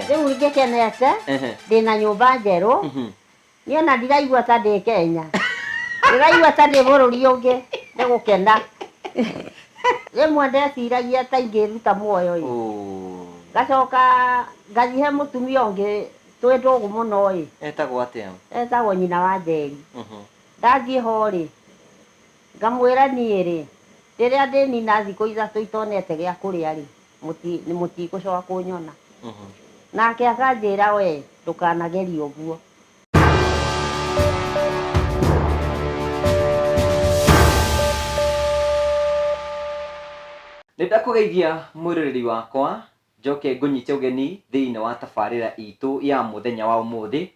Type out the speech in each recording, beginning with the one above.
Rĩu ngĩkenete ndĩna nyũmba njerũ. Niĩ ona ndiraigua ta ndĩ Kenya. Ndĩraigua ta ndĩ bũrũri ũngĩ nĩ gũkena. Rĩmwe ndeciragia ta ingĩruta muoyo ĩ. Ngacoka ngathiĩ he mũtumia ũngĩ twĩ ndũgũ mũno ĩ. Etagwo atĩa? Etagwo nyina wa Njeri. Ndathiĩ ho rĩ, ngamwĩra niĩ rĩ, rĩrĩa ndĩnina thikũ 3 itonete gĩa kũrĩa rĩ, mũtigũcoka kũnyona. Nake akanjĩra we ndũkanagerie ũguo. Nĩ ndakũgeithia mwĩroreri wakwa, njoke ngũnyite ũgeni thĩinĩ wa tabarĩra itũ ya mũthenya wa ũmũthĩ.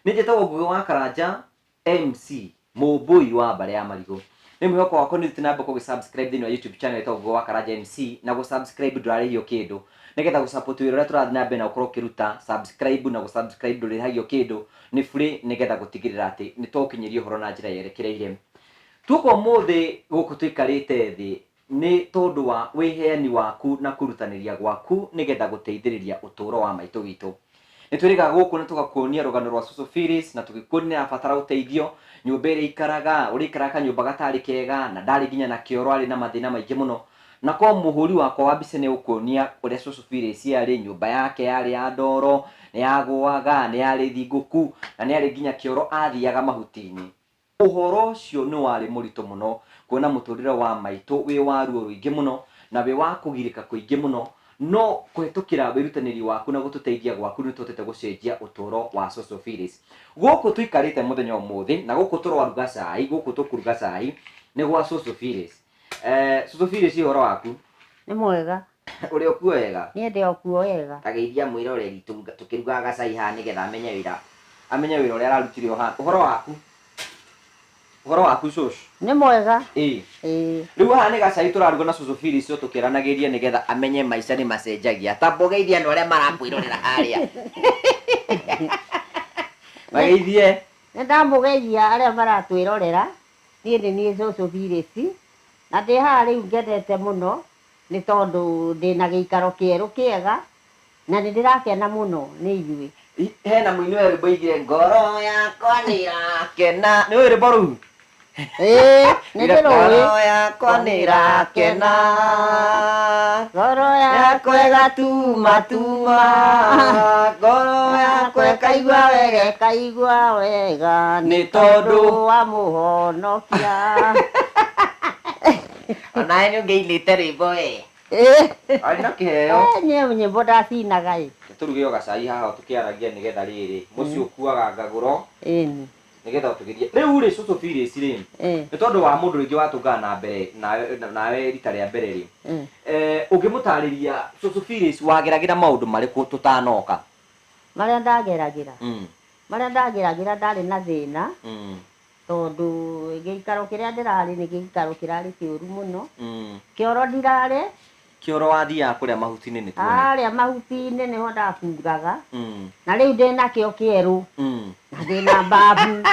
Nĩ njĩtagwo Ngũgĩ wa Karanja MC, Mũmbũi wa mbarĩ ya marigũ. Nĩ mwĩhoko wakwa nĩ ũthiĩte na mbere gũ subscribe thĩinĩ wa YouTube channel ĩtagwo Ngũgĩ wa Karanja MC, na gũ subscribe ndũrarĩhio kĩndũ. Nĩgetha gũ support wĩra ũrĩa tũrathiĩ na mbere na gũkorwo ũkĩruta, subscribe na gũ subscribe ndũrĩhagio kĩndũ, nĩ free nĩgetha gũtigĩrĩra atĩ nĩ twaũkinyĩria ũhoro na njĩra yerekereire. Tuoka ũmũthĩ gũkũ tũikarĩte thĩ Nĩ tondũ wa wĩheani waku na kwĩrutanĩria gwaku nĩgetha gũteithĩrĩria ũtũũro wa maitũ witũ. Nĩ twĩrĩga gũkũ na tũgakuonia rũgano rwa Cũcũ Phyllis na tũgĩkuonia nĩ arabatara ũteithio, nyũmba ĩrĩa aikaraga, ũrĩa aikaraga kanyũmba gatarĩ kega na ndarĩ nginya na kĩoro arĩ na mathĩna maingĩ mũno. Na korwo mũhũri wakwa wa mbica nĩ egũkuonia ũrĩa Cũcũ Phyllis arĩ, nyũmba yake yarĩ ya ndoro, nĩ yagũaga, nĩ yarĩ thingũku na nĩ yarĩ nginya kĩoro athiaga mahuti-inĩ. Ũhoro ũcio nĩ warĩ mũritũ mũno, kuona mũtũrĩre wa maitũ wĩ wa ruo rũingĩ mũno, na wĩ wa kũgirĩka kũingĩ mũno, no kũhĩtũkĩra wĩrutanĩri waku na gũtũteithia gwaku nĩ tũhotete gũcenjia ũtũũro wa Cũcũ Phyllis. Gũkũ tũikarĩte mũthenya wa ũmũthĩ, na gũkũ tũraruga cai, gũkũ tũkũruga cai, nĩ gwa Cũcũ Phyllis. Cũcũ Phyllis ũhoro waku? Nĩ mwega. Ũrĩ o kuo wega? Niĩ ndĩ o kuo wega. Ta geithia mwĩroreri tũkĩrugaga gacai haha nĩgetha amenye wĩra amenye wĩra ũrĩa ararutire ũhana. Ũhoro waku? Ũhoro waku cũcũ? Nĩ mwega. Ĩĩ. Ĩĩ. Rĩu haha nĩ gacai tũraruga na cũcũ Phyllis o tũkĩaranagĩria nĩgetha amenye maica nĩ macenjagia. Ta ũgeithie andũ arĩa marakwĩrorera harĩa. Mageithie. Nĩ ndamũgeithia arĩa maratwĩrorera, niĩ nĩ niĩ cũcũ Phyllis, na ndĩ haha rĩu ngenete mũno Nĩ tondũ ndĩ na gĩikaro kĩerũ kĩega, na nĩ ndĩrakena mũno nĩ inyuĩ. Hena mũini wa rwĩmbo oigire ngoro yakwa nĩ ĩrakena. Nĩ ũĩ rwĩmbo rũu? Ĩĩ, nĩ ndĩrũĩ. Ngoro yakwa nĩ ĩrakena. Ngoro yakwa ĩgatuma tuma. Ngoro yakwa ĩkaigua wega. Ĩkaigua wega nĩ tondũ wa Mũhonokia. Onawe nĩ ũngĩinĩte rwĩmbo we. Arĩ na kĩheo. Niĩ nyĩmbo ndacinaga ĩ. Tũruge o gacai haha o tũkĩaragia nĩgetha rĩrĩ, mũciĩ ũkuaga ngagũro. Ĩni. Nĩgetha ũtũgerie. Rĩu rĩ cũcũ Phyllis rĩ, nĩ tondũ wa mũndũ rĩngĩ watũngana na mbere nawe nawe rita rĩa mbere rĩ, ũngĩmũtarĩria cũcũ Phyllis wageragĩra maũndũ marĩkũ tũtanoka? Marĩa ndageragĩra? Marĩa ndageragĩra ndarĩ na thĩna. Tondũ gĩikaro kĩrĩa ndĩrarĩ nĩ gĩikaro kĩrarĩ kĩũru mũno. Kĩoro ndirarĩ. Kĩoro wathiaga kũrĩa mahuti-inĩ nĩ tuone. Harĩa mahuti-inĩ nĩho ndabungaga. Na rĩu ndĩnakĩo kĩerũ. Na ndĩna mbabu.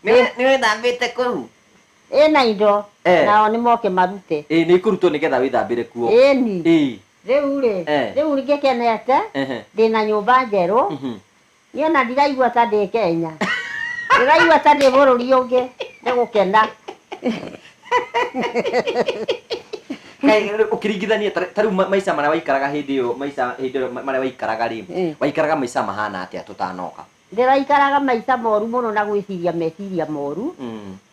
Nĩ wĩthambĩte kũu? Ĩna indo. Nao nĩ moke marute. Ĩĩ nĩ ikũrutwo nĩgetha wĩthambĩre kuo. Ĩni. Rĩu rĩ, rĩu ngĩkenete ndĩna nyũmba njerũ. Niĩ ona ndiraigua ta ndĩ Kenya. Ndĩraigua ta ndĩ bũrũri ũngĩ nĩ gũkena. Kaĩ ũkĩringithania ta rĩu maica marĩa waikaraga hĩndĩ ĩyo maica hĩndĩ ĩyo marĩa waikaraga rĩ, waikaraga maica mahana atĩa tũtanoka? Ndĩraikaraga maica moru mũno na gwĩciria meciria moru,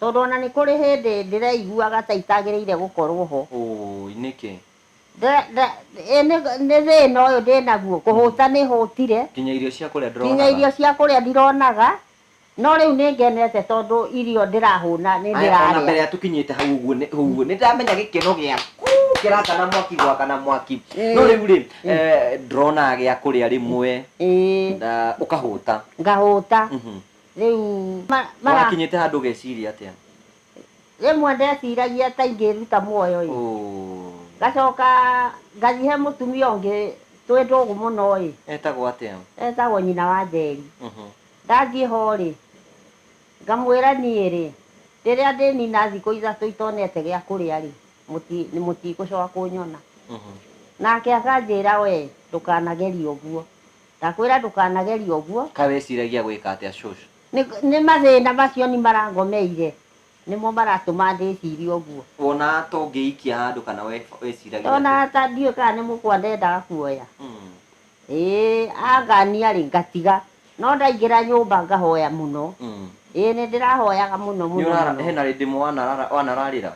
tondũ ona nĩ kũrĩ hĩndĩ ndĩreiguaga ta itagĩrĩire gũkorwo ho. Ũũi nĩkĩ? Nĩ thĩna ũyũ ndĩnaguo, kũhũta nĩ hũtire. Nginya irio cia kũrĩa ndũronaga. Nginya irio cia kũrĩa ndironaga, no rĩu nĩ ngenete tondũ irio ndĩrahũna nĩ ndĩrarĩa. Ona mbere ya tũkinyĩte hau ũguo ũguo nĩ ndĩramenya gĩkeno gĩaku kĩrakana mwaki gwakana mwaki. No rĩu rĩ, ndũronaga gĩa kũrĩa rĩmwe, na ũkahũta. Ngahũta. Rĩu. Wakinyĩte handũ ũgeciria atĩa? Rĩmwe ndeciragia ta ingĩruta muoyo ĩ, ngacoka ngathiĩ he mũtumia ũngĩ twĩ ndũgũ mũno ĩ. Etagwo atĩa? Etagwo nyina wa Njeri. Ndathiĩ ho rĩ, ngamwĩra niĩ rĩ, rĩrĩa ndĩnina thikũ 3 itonete gĩa kũrĩa rĩ, mũtigũcoka kũnyona. Nake akanjĩra we ndũkanagerie ũguo. Ndakwĩra ndũkanagerie ũguo. Kaĩ weciragia gwĩka atĩa shosho? Nĩ mathĩna macio ni marangomeire nĩmo maratũma ndĩcirie ũguo. Wonaga ta ũngĩikia handũ kana weciragia atĩa? Ndonaga ta ndiũĩ kana nĩ mũkwa ndendaga kuoya. Ĩĩ angania rĩ ngatiga no ndaingĩra nyũmba ngahoya mũno. Ĩĩ nĩ ndĩrahoyaga mũno mũno mũno. Hena rĩndĩ wanararĩra?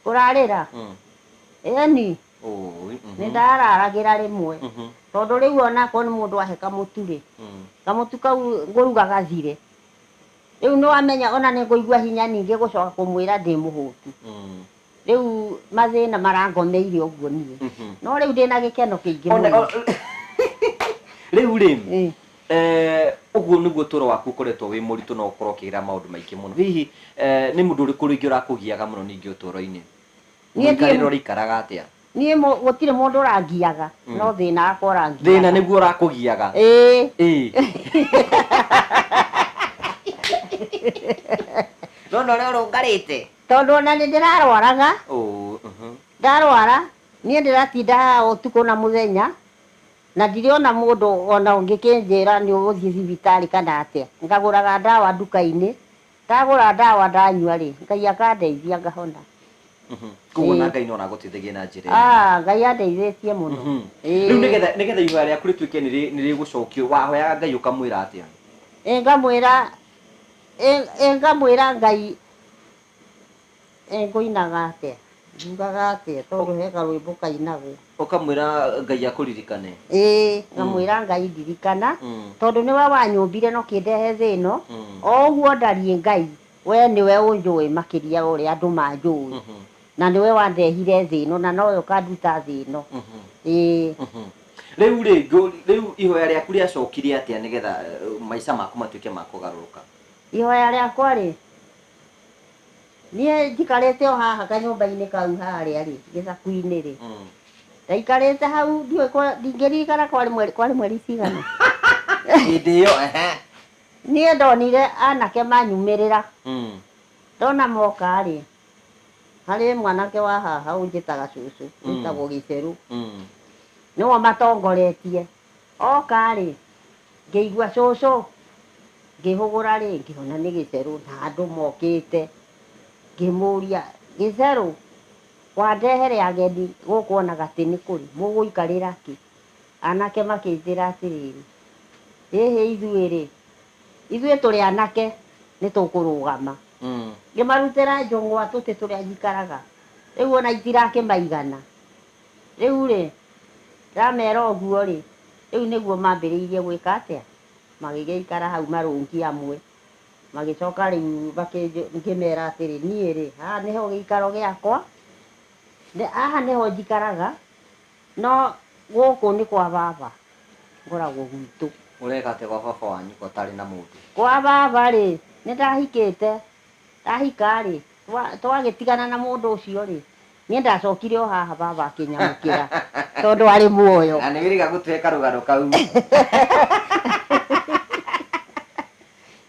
Kũrarĩra? Ĩni. Nĩ ndararagĩra rĩmwe. Tondũ rĩu onakorwo nĩ mũndũ ahe kamũtu rĩ, kamũtu kau ngũruga gathire. Rĩu nĩ wamenya ona nĩ ngũigua hinya ningĩ gũcoka kũmwĩra ndĩ mũhũtu. Rĩu mathĩna marangomeire ũguo niĩ. No rĩu ndĩna gĩkeno kĩingĩ mũno. Rĩu rĩ, Ũguo nĩguo ũtũũro waku ũkoretwo wĩ mũritũ na ũkorwo ũkĩgerera maũndũ maingĩ mũno. Hihi nĩ mũndũ ũrĩkũ rĩngĩ ũrakũgiaga mũno ningĩ ũtũũro-inĩ? Niĩ ndirĩ Mũikarĩre ũraikaraga atĩa? Niĩ gũtirĩ mũndũ ũrangiaga, no thĩna wakwa ũrangiaga. Thĩna nĩguo ũrakũgiaga? Ĩĩ. Ĩĩ. Nĩwona ũrĩa ũrũngarĩte? Tondũ ona nĩ ndĩrarwaraga, ndarwara, niĩ ndĩratinda haha ũtukũ na mũthenya, Na ndirĩ ona mũndũ ona ũngĩkĩnjĩra nĩ ũgũthiĩ thibitarĩ kana atĩa. Ngagũraga ndawa nduka-inĩ, ndagũra ndawa ndanyua rĩ, Ngai akandeithia ngahona. Koguo ona Ngai no aragũteithagia na njĩra ĩyo. Ah, Ngai andeithĩtie mũno. Rĩu nĩgetha nĩgetha ihoya rĩaku rĩtuĩke nĩ rĩgũcokio, wahoyaga Ngai ũkamwĩra atĩa? Ĩ ngamwĩra, ĩ ngamwĩra Ngai Ĩ ngũinaga atĩa? Njugaga atĩa tondũ he karwĩmbo kainagwo. Ũkamwĩra Ngai akũririkane? Ĩĩ, ngamwĩra Ngai ndirikana, tondũ nĩwe wanyũmbire na ũkĩndehe thĩ ĩno, o ũguo ndariĩ Ngai, we nĩwe ũnjũĩ makĩria ya ũrĩa andũ manjũĩ, na nĩwe wandehire thĩ ĩno na nowe ũkanduta thĩ ĩno. Ĩĩ. Rĩu rĩ, rĩu ihoya rĩaku rĩacokire atĩa nĩgetha maica maku matuĩke ma kũgarũrũka? Ihoya rĩakwa rĩ, Niĩ njikarĩte o haha kanyũmba-inĩ kau harĩa rĩ, gĩthaku-inĩ rĩ, ndaikarĩte hau ndiũĩ ndingĩririkana kwarĩ mweri, kwarĩ mweri cigana. Hĩndĩ ĩyo, ehe. Niĩ ndonire anake manyumĩrĩra, ndona moka rĩ, harĩ mwanake wa haha ũnjĩtaga cũcũ, wĩtagwo Gĩcerũ, nĩwe ũmatongoretie. Oka rĩ, ngĩigua cũcũ, Ngĩhũgũra rĩ, ngĩona nĩ gĩcerũ na andũ mokĩte. Ngĩmũria, gĩcerũ, wandehere ageni gũkũ ona gatĩ nĩ kũrĩ, mũgũikarĩra kĩ? Anake makĩnjĩra atĩrĩrĩ, hĩhĩ ithuĩ rĩ, ithuĩ tũrĩ anake nĩ tũkũrũgama. Ngĩmarutĩra njũng'wa tũtĩ tũrĩa njikaraga, rĩu ona itirakĩmaigana. Rĩu rĩ, ndamera ũguo rĩ, rĩu nĩguo mambĩrĩirie gwĩka atĩa? Magĩgĩikara hau marũngiĩ amwe, magĩcoka rĩu ngĩmera atĩrĩ, niĩ-rĩ, haha nĩho gĩikaro gĩakwa, haha nĩho njikaraga, no gũkũ nĩ kwa baba, ngoragwo gwitũ. Ũreka atĩa gwa baba wanyu gũtarĩ na mũndũ? Kwa baba-rĩ, nĩndahikĩte, ndahika-rĩ, twagĩtigana na mũndũ ũcio-rĩ, Niĩ ndacokire o haha baba akĩnyamũkĩra tondũ arĩ muoyo. Na nĩ wĩrĩga gũtũhe karũgano kau.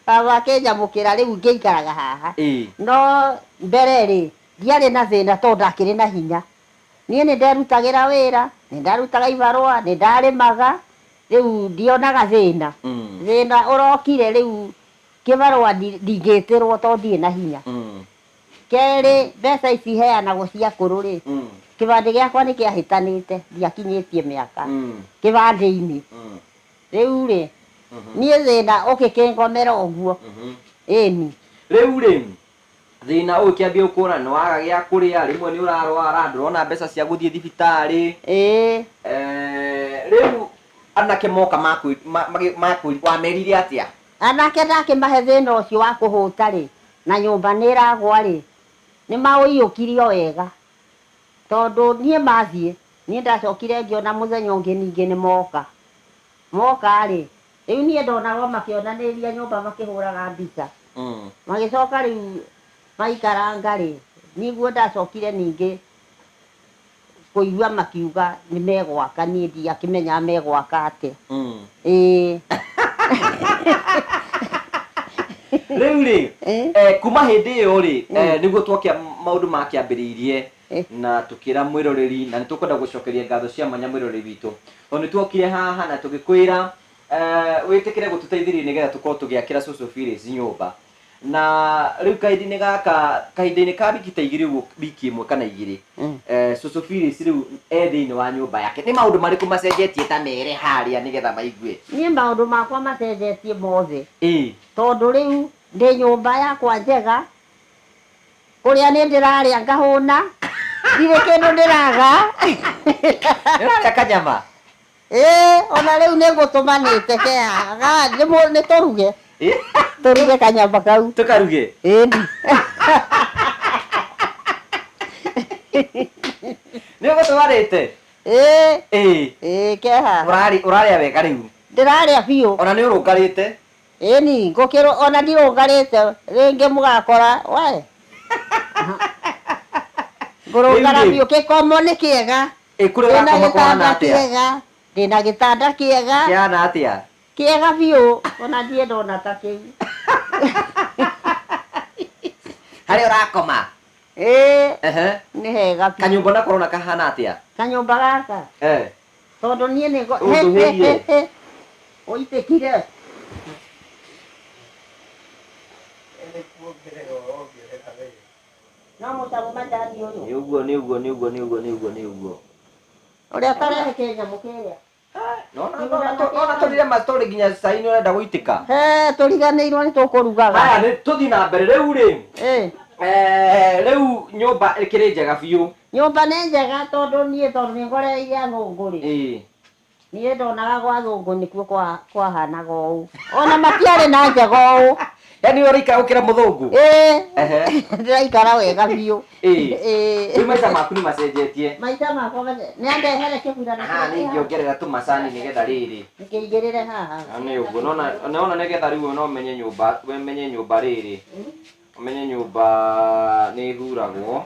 Baba akĩnyamũkĩra rĩu ngĩikaraga haha. No mbere rĩ, ndiarĩ na thĩna tondũ ndakĩrĩ na hinya. Niĩ nĩ nderutagĩra wĩra, nĩ ndarutaga ibarũa, nĩ ndarĩmaga, rĩu ndionaga thĩna. Thĩna ũrokire rĩu kĩbarũa ndingĩtĩrwo tondũ ndirĩ na hinya. Kerĩ, mbeca ici iheanagwo cia akũrũ-rĩ, kĩbandĩ gĩakwa nĩ kĩahĩtanĩte, ndiakinyĩtie mĩaka kĩbandĩ-inĩ. Rĩu-rĩ, niĩ thĩna ũgĩkĩngomera ũguo, ĩni. Rĩu-rĩ, thĩna ũgĩkĩambia gũkũra, nĩ waga gĩa kũrĩa, rĩmwe nĩ ũrarwara, ndũrona mbeca cia gũthiĩ thibitarĩ. Ĩĩ. Rĩu anake moka wamerire atĩa? Anake ndakĩmahe thĩna ũcio wa kũhũta-rĩ, na nyũmba nĩ ĩragwa-rĩ, nĩ maũiyũkirie o wega, tondũ niĩ mathiĩ, niĩ ndacokire ngĩona mũthenya ũngĩ ningĩ nĩ moka. Moka-rĩ, rĩu niĩ ndonaga o makĩonanĩria nyũmba makĩhũraga mbica. Magĩcoka rĩu maikaranga-rĩ, nĩguo ndacokire ningĩ kũigua makiuga nĩ megwaka niĩ ndiakĩmenyaga megwaka atĩa. Ĩĩ. Rĩu rĩ, kuma hĩndĩ ĩyo rĩ, nĩguo twakĩa maũndũ makĩambĩrĩirie. Na tũkĩra mwĩroreri na nĩ tũkwenda gũcokeria ngatho cia mwanya mwĩroreri witũ tondũ nĩ tuokire haha na tũgĩkwĩra wĩtĩkĩre gũtũteithĩrĩria nĩgetha tũkorwo tũgĩakĩra cũcũ Phyllis nyũmba. Na rĩu kahinda-inĩ gaka, kahinda-inĩ ka wiki ta igĩrĩ ũguo, wiki ĩmwe kana igĩrĩ, cũcũ Phyllis rĩu e thĩinĩ wa nyũmba yake. Nĩ maũndũ marĩkũ macenjetie ta mere harĩa nĩgetha maigue? Niĩ maũndũ makwa macenjetie mothe. Tondũ rĩu ndĩ nyũmba yakwa njega, kũrĩa nĩ ndĩrarĩa ngahũna, ndirĩ kĩndũ ndĩraga. Nĩ ũrarĩa kanyama? Ĩĩ, ona rĩu nĩ ngũtũmanĩte ke haha, nĩ tũruge. Tũruge kanyama kau. Tũkaruge? Ĩni. Nĩ ũgũtũmanĩte? Ĩĩ. Ĩĩ, ke haha. Ũrarĩa wega rĩu? Ndĩrarĩa biũ. Ona nĩ ũrũngarĩte? Ĩni, ngũkĩrũ ona ndirũngarĩte, rĩngĩ mũgakora, we. Ngũrũngara biũ, kĩkomo nĩ kĩega. Ĩ kũrĩa Ndĩna ũrakoma kũhana gĩtanda atĩa? kĩega, ndĩna gĩtanda kĩega. Kĩhana atĩa? Kĩega biũ, ona ndirĩ ndona ta kĩu. Harĩa ũrakoma? Ĩĩ, nĩ hega biũ. Kanyũmba nako ũrona kahana atĩa? Kanyũmba gaka? Tondũ niĩ nĩ ngo Ũnduhĩrie. Ũitĩkire. No mũcamo macani ũyũ. Nĩ ũguo nĩ ũguo nĩ ũguo nĩ ũguo nĩ ũguo nĩ ũguo. Ũrĩa ũtarehe kĩnyamũ kĩrĩa. Nona nona tũrire mastori nginya cai nĩ ũrenda gũitĩka. He tũriganĩirwo nĩ tũkũrugaga. Haya nĩ tũthiĩ na mbere rĩu rĩ. Rĩu nyũmba ĩkĩrĩ njega biũ. Nyũmba nĩ njega tondũ niĩ tondũ nĩ ngorereire athũngũ rĩ. Niĩ ndonaga gwa athũngũ nĩkuo kwahanaga ũũ. Ona matiarĩ na njega ũũ. Yaani we ũraikara gũkĩra mũthũngũ? Ĩĩ. Ndĩraikara wega biũ. Ĩĩ. Rĩu maica maku nĩ macenjetie? Maica makwa nĩ andehere kĩburano Haha nĩ ingĩongerera tũmacani nĩgetha rĩrĩ. Nĩkĩigĩrĩre haha. Nĩ ũguo. Nona nĩgetha rĩu no ũmenye nyũmba, ũmenye nyũmba rĩrĩ. Ũmenye nyũmba nĩ ĩhuragwo.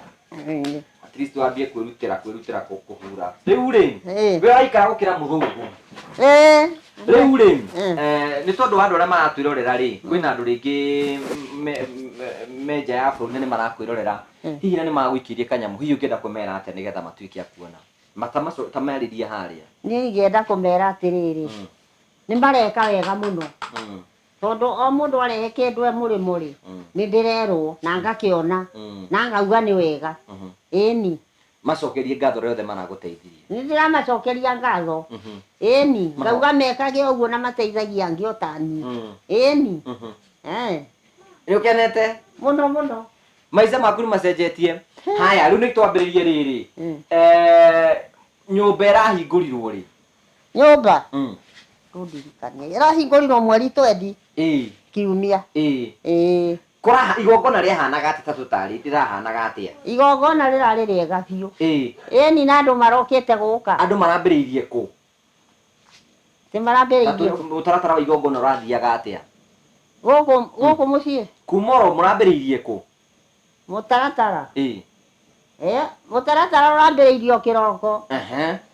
At least wambie kwĩrutĩra kwĩrutĩra kũhura. Rĩu rĩ, we ũraikara gũkĩra mũthũngũ. Rĩu rĩ, nĩ tondũ wa andũ arĩa maratwĩrorera rĩ, kwĩna andũ rĩngĩ me nja ya bũrũri na nĩ marakwĩrorera, hihi na nĩ magũikĩirie kanyamũ, hihi ũngĩenda kũmera atĩa nĩgetha matuĩke a kuona? Tamarĩrie harĩa. Niĩ ingĩenda kũmera atĩrĩrĩ, nĩ mareka wega mũno. Tondũ o mũndũ arehe kĩndũ e mũrĩmo-rĩ, nĩ ndĩrerwo na ngakĩona na ngauga nĩ wega. Ĩni. Macokerie ngatho arĩa othe maragũteithirie. Nĩ ndĩramacokeria ngatho. Ĩni, ngauga mekage ũguo na mateithagie angĩ o ta niĩ. Ĩni. Nĩ ũkenete? Mũno mũno. Maica maku nĩ macenjetie. Haya, rĩu nĩ twambĩrĩrie rĩrĩ. Nyũmba ĩrahingũrirwo rĩ? Nyũmba? Ndũndirikanie. Ĩrahingũrirwo mweri twendi. Kiumia. Ĩĩ. Kũraha, igongona rĩahanaga atĩa ta tũtarĩ, rĩrahanaga atĩa? Igongona rĩrarĩ rĩega biũ. Ĩni na andũ marokĩte gũka. Andũ marambĩrĩirie kũ? Nĩ marambĩrĩirie kũ? Mũtaratara wa igongona ũrathiaga atĩa? Gũkũ, gũkũ mũciĩ? Kuma oro mũrambĩrĩirie kũ? Mũtaratara? Mũtaratara ũrambĩrĩirio kĩroko.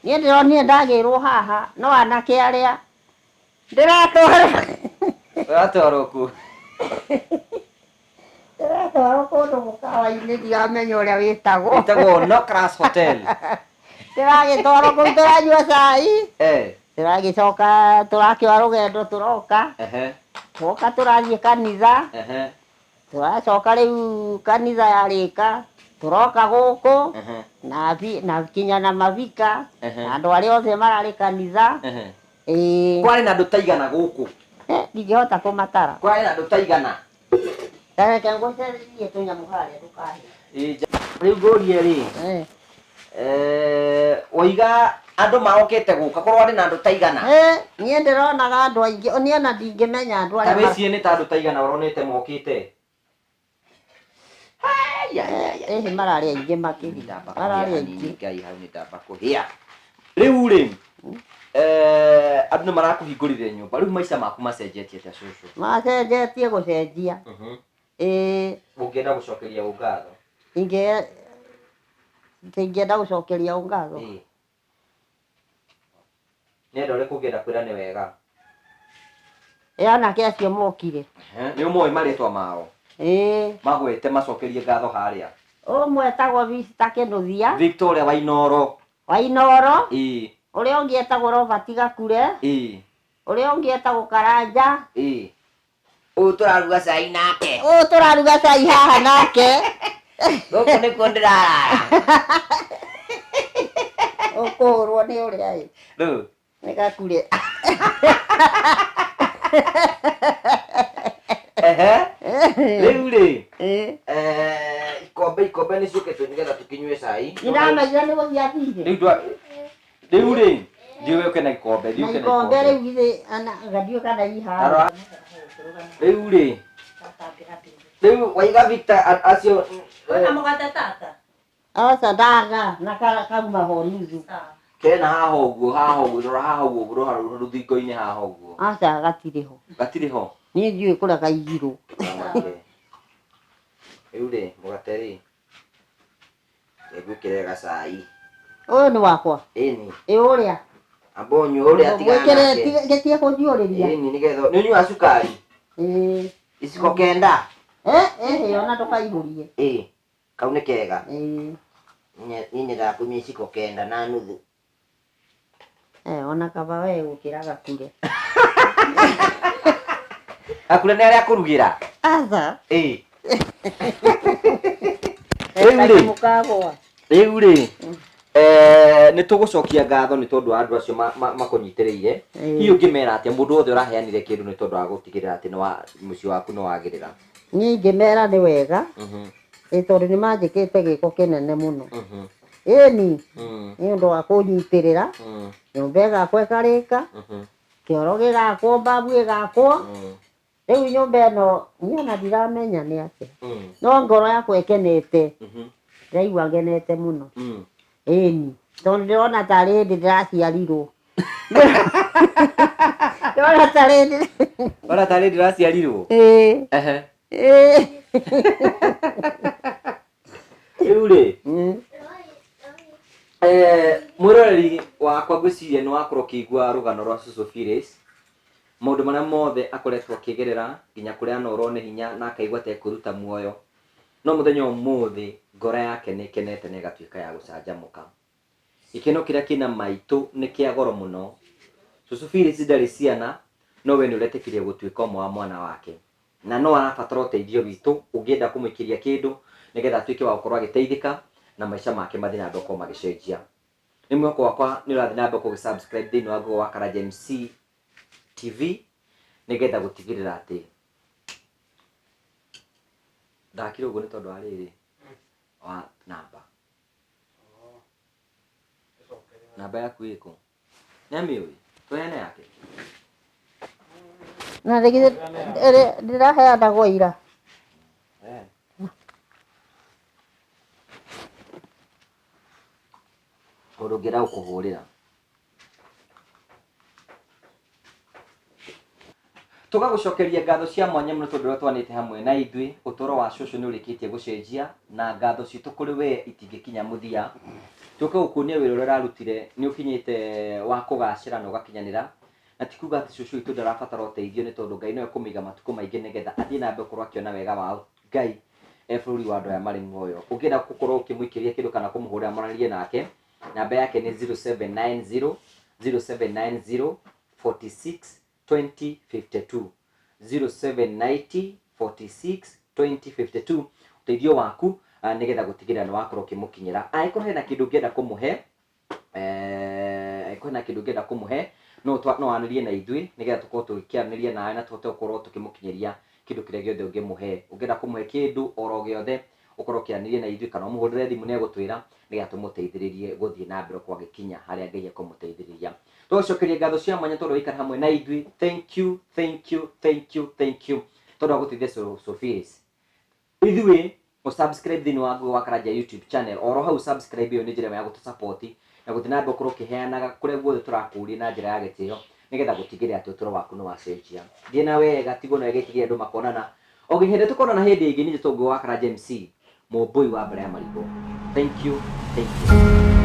Niĩ ndĩronire ndagĩrwo haha, no anake arĩa ndĩratwarwo. Ũratwarwo kũ? Ndĩratwarwo kũndũ mũkawa-inĩ ndiramenya ũrĩa wĩtagwo. Wĩtagwo No Class Hotel. Ndĩragĩtwarwo kũu tũranyua cai. Tũragĩcoka tũrakĩoya rũgendo tũroka. Twoka tũrathiĩ kanitha. Tũracoka rĩu kanitha yarĩka tũroka gũkũ na kinya na mavika na andũ arĩa othe mararĩ kanitha. Ĩĩ. Kwarĩ na andũ ta igana gũkũ? Ndingĩhota kũmatara. Kwarĩ na andũ ta igana? Ta reke ngũcererie tũnyamũ harĩa ndũkahe. Rĩu ngũrie rĩ, waiga andũ marokĩte gũka, korwo arĩ na andũ ta igana? Niĩ ndĩronaga andũ aingĩ, niĩ ona ndingĩmenya andũ arĩa Ta wĩcirie nĩ ta andũ ta igana ũronete mokĩte? Ĩhĩ mararĩ aingĩ makĩria. Mararĩ aingĩ. Ngai hau nĩ ndamba kũhĩa. Rĩu rĩ, andũ nĩ marakũhingũrire nyũmba, rĩu maica maku macenjetie atĩa cũcũ? Macenjetie gũcenjia. Ĩĩ. Ũngĩenda gũcokeria ũ ngatho? Ingĩenda gũcokeria ũ ngatho? Ĩĩ. Nĩ andũ arĩkũ ũngĩenda kwĩra nĩ wega? Ĩ anake acio mokire. Nĩ ũmoĩ marĩtwa mao? Ĩĩ. Magwete macokerie ngatho harĩa. Ũmwe etagwo Victor Kĩnũthia. Victor ũrĩa wa Inooro. Wa Inooro. Ĩĩ. Ũrĩa ũngĩ etagwo Robert Gakure. Ĩĩ. Ũrĩa ũngĩ etagwo Karanja. Ĩĩ. Ũyũ tũraruga cai nake. Ũyũ tũraruga cai haha nake. Gũkũ nĩkuo ndĩrarara. Ũkũhũrwo nĩ ũrĩa ĩ. Rĩu. Nĩ Gakure. Ehe. Rĩu rĩ. Ĩĩ. Eh, ikombe ikombe nĩ ciũkĩtwo nĩgetha tũkĩnyue cai. Nĩndamenyire nĩ gũthiĩ athire. Rĩu ndwa rĩu rĩ thiĩ ũke na ikombe thiĩ Na ũke na ikombe ikombe. rĩu githĩ ana gathiũ kana i haha. Tarora. Rĩu rĩ rĩu waiga Victor acio Wĩna mũgate tata? Aca ndaga na kauma ho nuthu. Sawa. Kena haha ũguo haha ũguo rora haha ũguo rora rũthingo-inĩ haha ũguo. Aca gatirĩ ho. Gatirĩ ho. Niĩ ndiũĩ kũrĩa kaigirwo. Rĩu rĩ mũgate rĩ ngwĩkĩre gacai. Ũyũ nĩ wakwa. Ĩni. Ĩ ũrĩa. Amba ũnyue ũrĩa tigana Mwĩkĩre nake. gĩtige kũnjiũrĩria. Ĩni nĩgetha nĩ ũnyuaga cukari. Ĩĩ. Iciko kenda. Eh eh ona ndũkaihũrie. Ĩĩ. Kau nĩ kega. Ĩĩ. Niĩ nyendaga kũnyua iciko kenda na nuthu. Eh ona kaba we gũkĩra Gakure. Gakure nĩ arĩa kũrugĩra. Aca. Ĩĩ. Rĩu rĩ. Mũkagwa. Rĩu rĩ nĩ tũgũcokia ngatho nĩ tondũ wa andũ acio makũnyitĩrĩire. Hihi ũngĩmera atĩa mũndũ wothe ũraheanire kĩndũ nĩ tondũ wa gũtigĩrĩra atĩ mũciĩ waku nĩ wagĩrĩra? Niĩ ingĩmera nĩ wega. Ĩ tondũ nĩ manjĩkĩte gĩko kĩnene mũno. Ĩni nĩ ũndũ wa kũnyitĩrĩra. Nyũmba ĩgakwo ĩkarĩka. Kĩoro gĩgakwo, mbabu ĩgakwo. Rĩu nyũmba ĩno niĩ ona ndiramenya nĩ atĩa. No ngoro yakwa ĩkenete. Ndĩraigua ngenete mũno. Ĩni tondũ ndĩrona tarĩ hĩndĩ ndĩraciarirwo. Ndĩrona tarĩ hĩndĩ. Ona tarĩ ndĩraciarirwo. Ĩĩ. Ehe. Ĩĩ. Rĩu rĩ mwĩroreri wakwa ngwĩciria nĩ wakorwo ũkĩigua rũgano rwa Cũcũ Phyllis, maũndũ marĩa mothe akoretwo akĩgerera nginya kũrĩa anorwo nĩ hinya na akaigua ta ekũruta muoyo. No mũthenya ũmũthĩ ngoro yake nĩ ĩkenete na ĩgatuĩka ya gũcanjamũka. Gĩkeno kĩrĩa kĩna maitũ nĩ kĩa goro mũno. Cũcũ Phyllis ndarĩ ciana no we nĩ ũretĩkĩria gũtuĩka ũmwe wa mwana wake. Na no arabatara ũteithio witũ ũngĩenda kũmũikĩria kĩndũ nĩgetha atuĩke wa gũkorwo agĩteithĩka na maica make mathiĩ na mbere gũkorwo magĩcenjia. Nĩ mwĩhoko wakwa nĩ ũrathiĩ na mbere gũkorwo ũgĩ-subscribe thĩinĩ wa Google wa Karanja MC TV nĩgetha gũtigĩrĩra atĩ ndakire ũguo nĩ tondũ wa rĩrĩ wa namba. Namba yaku ĩkũ? Nĩ amĩũĩ? Tũheane yake. Na ndĩraheanagwo ira. Mũndũ ũngĩenda gũkũhũrĩra. Tũgagũcokeria ngatho cia mwanya mũno tondũ ũrĩa twanĩte hamwe na ithuĩ, ũtũũro wa cũcũ nĩ ũrĩkĩtie gũcenjia na ngatho citũ kũrĩ we itingĩkinya mũthia. Tũke gũkuonia wĩra ũrĩa ũrarutire nĩ ũkinyĩte wa kũgacĩra na ũgakinyanĩra, na ti kuga atĩ cũcũ witũ ndarabatara ũteithio nĩ tondũ Ngai no ekũmũiga matukũ maingĩ nĩgetha athiĩ na mbere gũkorwo akĩona wega wa Ngai e bũrũri wa andũ aya marĩ muoyo. Ũngĩenda gũkorwo ũkĩmũikĩria kĩndũ kana kũmũhũrĩra mwaranĩrie nake, namba yake nĩ 0790 0790 46 2052 0790 46 2052. Ũteithio waku nĩgetha gũtigĩrĩra nĩ wakorwo ũkĩmũkinyĩra. Angĩkorwo hena kĩndũ ũngĩenda kũmũhe, angĩkorwo hena kĩndũ ũngĩenda kũmũhe, no wanĩrie na ithuĩ nĩgetha tũkorwo tũgĩkĩaranĩria nawe na tũhote gũkorwo tũkĩmũkinyĩria kĩndũ kĩrĩa gĩothe ũngĩmũhe. Ũngĩenda kũmũhe kĩndũ oro gĩothe, ũkorwo ũkĩaranĩria na ithuĩ kana ũmũhũrĩre thimũ nĩ egũtwĩra nĩgetha tũmũteithĩrĩrie gũthiĩ na mbere gũkorwo agĩkinya harĩa Ngai ekũmũteithĩrĩria. Tũgũcokeria ngatho cia mwanya tondũ waikara hamwe na ithuĩ. Thank you, thank you, thank you, thank you tondũ wa gũteithia Cũcũ Phyllis. Ithuĩ ũ subscribe thĩinĩ wa Google wa Karanja YouTube channel oro hau subscribe ĩyo nĩ njĩra ĩmwe ya gũtũ support na gũthiĩ na mbere gũkorwo ũkĩheanaga kũrĩa guothe tũrakũria na njĩra ya gĩtĩo nĩgetha gũtigĩrĩra atĩ ũtũũro waku nĩ wacenjia. Thiĩ na wega, tigwo na wega itigĩrĩre andũ makonana. O nginya hĩndĩ tũkonana hĩndĩ ĩngĩ, niĩ njĩtagwo Ngũgĩ wa Karanja MC, mũmbũi wa mbere ya marigũ. Thank you, thank you.